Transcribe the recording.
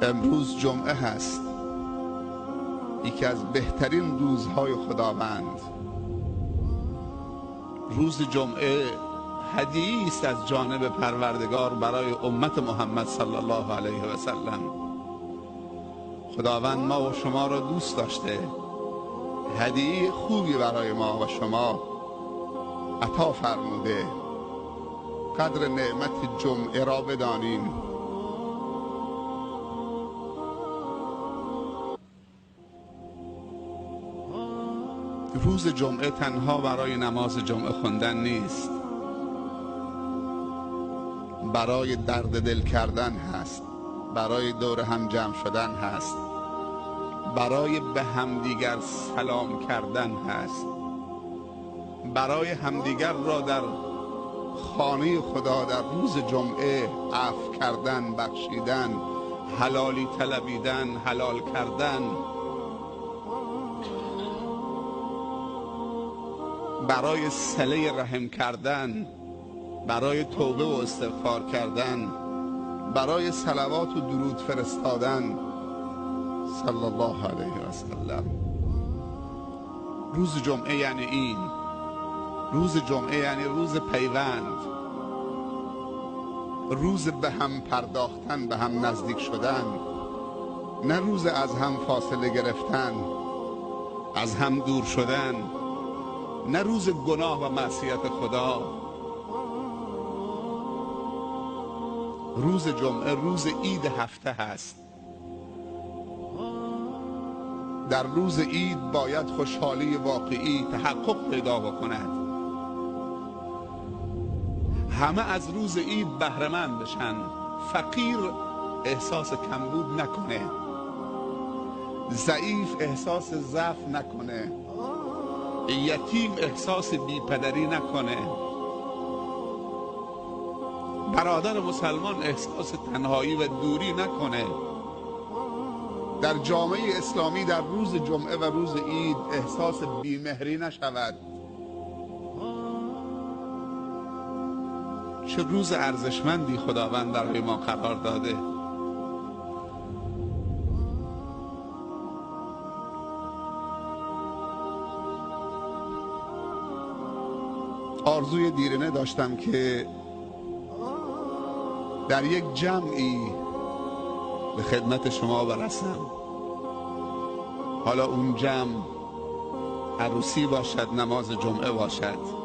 امروز جمعه هست، یکی از بهترین روزهای خداوند. روز جمعه هدیه است از جانب پروردگار برای امت محمد صلی الله علیه و سلم. خداوند ما و شما را دوست داشته، هدیه خوبی برای ما و شما عطا فرموده. قدر نعمت جمعه را بدانیم. روز جمعه تنها برای نماز جمعه خواندن نیست، برای درد دل کردن هست، برای دور هم جمع شدن هست، برای به همدیگر سلام کردن هست، برای همدیگر را در خانه خدا در روز جمعه عفو کردن، بخشیدن، حلالی طلبیدن، حلال کردن، برای صله رحم کردن، برای توبه و استغفار کردن، برای صلوات و درود فرستادن صلی الله علیه و سلم. روز جمعه یعنی این. روز جمعه یعنی روز پیوند، روز به هم پرداختن، به هم نزدیک شدن، نه روز از هم فاصله گرفتن، از هم دور شدن، نه روز گناه و معصیت خدا. روز جمعه روز عید هفته هست. در روز عید باید خوشحالی واقعی تحقق پیدا بکند، همه از روز عید بهره‌مند بشن، فقیر احساس کمبود نکنه، ضعیف احساس ضعف نکنه، یتیم احساس بیپدری نکنه، برادر مسلمان احساس تنهایی و دوری نکنه. در جامعه اسلامی در روز جمعه و روز عید احساس بیمهری نشود. چه روز ارزشمندی خداوند برای ما قرار داده. آرزوی دیرینه داشتم که در یک جمعی به خدمت شما برسم. حالا اون جمع عروسی باشد، نماز جمعه باشد.